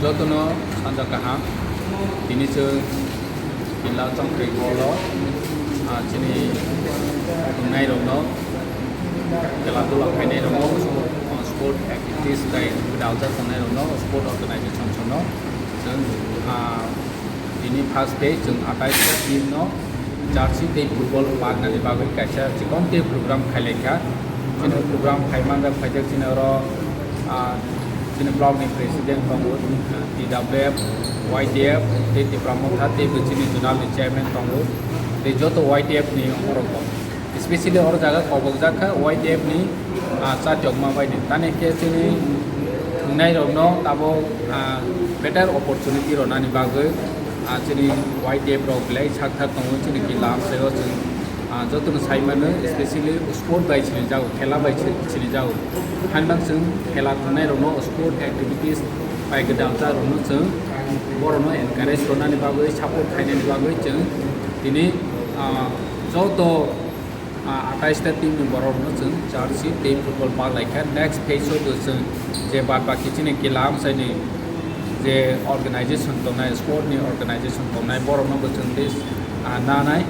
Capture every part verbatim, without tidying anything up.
Jotono sanja kaham. Tini chwng Kila Chongkri Hall-o, ah, chini tongnai rokno, khela dula khainai rokno, sport, ah, sport activities tei daljak tongnai rokno, sport organization rokno chwng, ah, tini first day chwng atais ta team no jersey tei football pagnani bagwi kaisa chikon tei program khailaikha. Chini program khaimanjak phaijak chini oro, ah, chini block ni president tongo, T W F, Y T F, tei Tipra Motha, tei bo chini zonal ni chairman tongo, tei joto Y T F ni borok rok. Especially oro jaga kobokjak kha Y T F ni, ah, chatyokma bai ni. Tani khe chini thwngnai rokno tabuk, ah, better opportunity rwnani bagwi, ah, chini Y T F rok belai sak thak tongo chini Kila amchaio chwng, ah, jotono sai mano, especially sport bai chini jago, khela bai chi-, chini jago. Hainbang chwng khela thwngnai rokno sport activities bai gwdalsa rokno chwng borokno encourage rwnani bagwi, support khainani bagwi chwng tini, ah, joto, ah, atais ta team ni borok rokno chwng jersey tei football paklaikha. Next phase o bo chwng je bad baki chini Kila amchaini je organization tongnai, sport ni organization tongnai, borok no bo chwng list, ah, nanai,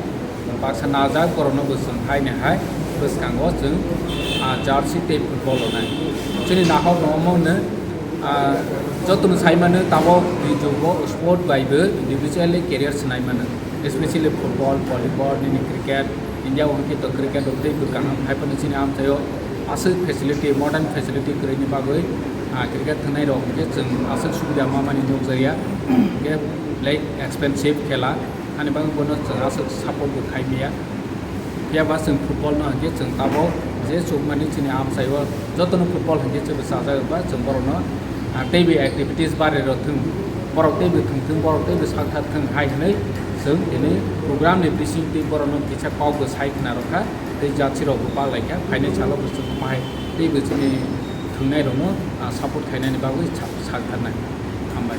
baksa najak, borok no bo chwng haini hai bwskango chwng, ah, jersey tei football rwnai. Chini nahok no omo hwno, ah, jotono sai mano tabuk ni jugo sport bai bo individually career swnai mano, especially football, volleyball, nini cricket, India o hwnkhe to cricket rok tei bwkang ham hai phano chini amchaio aswk facility, modern facility kwrwini bagwi, ah, cricket thwngnai rok hwnkhe chwng aswk subida mamani nukjakya. Hwnkhe belai expensive khela, ani bagwi bono chwng aswk support bo khai maya. Phiya ba chwng football no hwnkhe chwng tabuk je chukmani chini amchaio jotono football hwnkhe chwngbo chajak ba chwng borokno, ah, teibo activities bari rw thwng, borok teibo thwng thwng, borok teibo sak thak thwng hai hwnwi chwng tini program ni bisingtwi borokno kisa kok bo sai khna rwkha tei jersey rok bo paklaikha. Phainai salo bo chwng bahai teibo chini thwngnai rokno, ah, support khainani bagwi sa-, sak tharnai. Hambai.